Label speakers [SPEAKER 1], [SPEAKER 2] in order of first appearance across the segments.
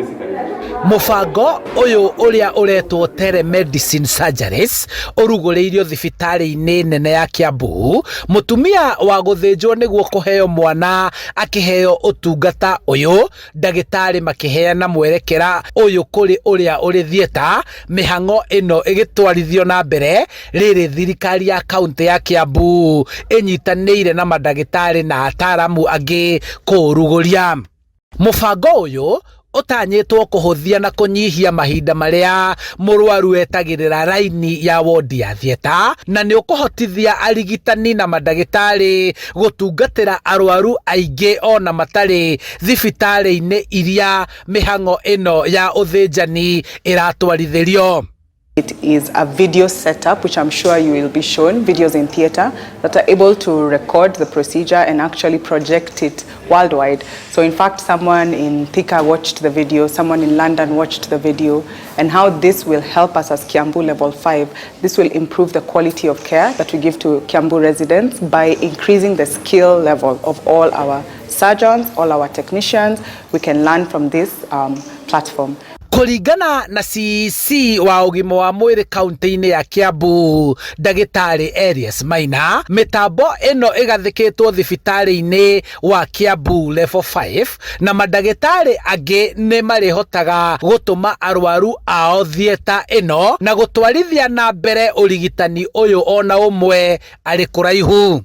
[SPEAKER 1] Basically.
[SPEAKER 2] Mũbango ũyũ ũrĩa ũretwo telemedicine surgeries ũrugũrĩirio thibitarĩ-inĩ nene ya Kiambu. Mũtumia wa gũthĩnjwo nĩguo kũheo mwana akĩheo ũtungata ũyũ, ndagĩtarĩ makĩheana mwerekera ũyũ kũrĩ ũrĩa ũrĩ theatre. Mĩhang'o ĩno ĩgĩtwarithio na mbere rĩrĩ thirikari ya kaunti ya Kiambu ĩnyitanĩire na mandagĩtarĩ na ataramu angĩ kũũrugũria. Mũbango ũyũ ũtanyĩtwo kũhũthia na kũnyihia mahinda marĩa mũrwaru etagĩrĩra raini ya wondi ya theatre, na nĩ ũkũhotithia arigitani na mandagĩtarĩ gũtungatĩra arwaru aingĩ ona matarĩ thibitarĩ-inĩ iria mĩhang'o ĩno ya ũthĩnjani ĩratwarithĩrio.
[SPEAKER 3] It is a video setup, which I'm sure you will be shown, videos in theater, that are able to record the procedure and actually project it worldwide. So in fact, someone in Thika watched the video, someone in London watched the video, and how this will help us as Kiambu Level 5. This will improve the quality of care that we give to Kiambu residents by increasing the skill level of all our surgeons, all our technicians. We can learn from this platform.
[SPEAKER 2] Kũringana na CEC wa ũgima wa mwĩrĩ kaunti-inĩ ya Kiambu, ndagĩtarĩ Elias Maina, mĩtambo ĩno ĩgathĩkĩtwo thibitarĩ-inĩ wa Kiambu Level 5 na mandagĩtarĩ angĩ nĩ marĩhotaga gũtũma arwaru ao theatre ĩno na gũtwarithia na mbere ũrigitani ũyũ ona ũmwe arĩ kũraihu.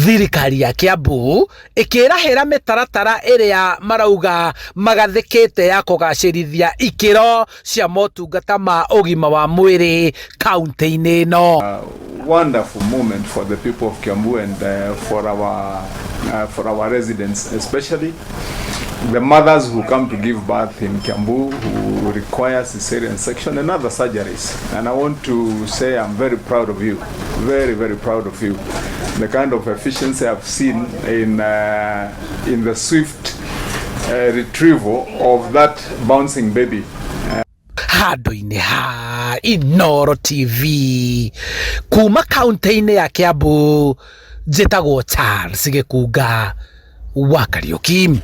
[SPEAKER 2] Thirikari ya Kiambu ĩkĩrahĩra mĩtaratara ĩrĩa marauga magathĩkĩte ya kũgacĩrithia ikĩro cia motungata ma ũgima wa mwĩrĩ kaunti-inĩ ĩno.
[SPEAKER 4] Wonderful moment for the people of Kiambu and for our residents, especially the mothers who come to give birth in Kiambu who require cesarean section and other surgeries. And I want to say I'm very proud of you, very, very proud of you. The kind of efficiency I've seen in the swift retrieval of that bouncing baby.
[SPEAKER 2] Handũ-inĩ ha Inooro TV kuma kaunti-inĩ ya Kiambu, njĩtagwo Charles Gĩkunga wa Kariũki.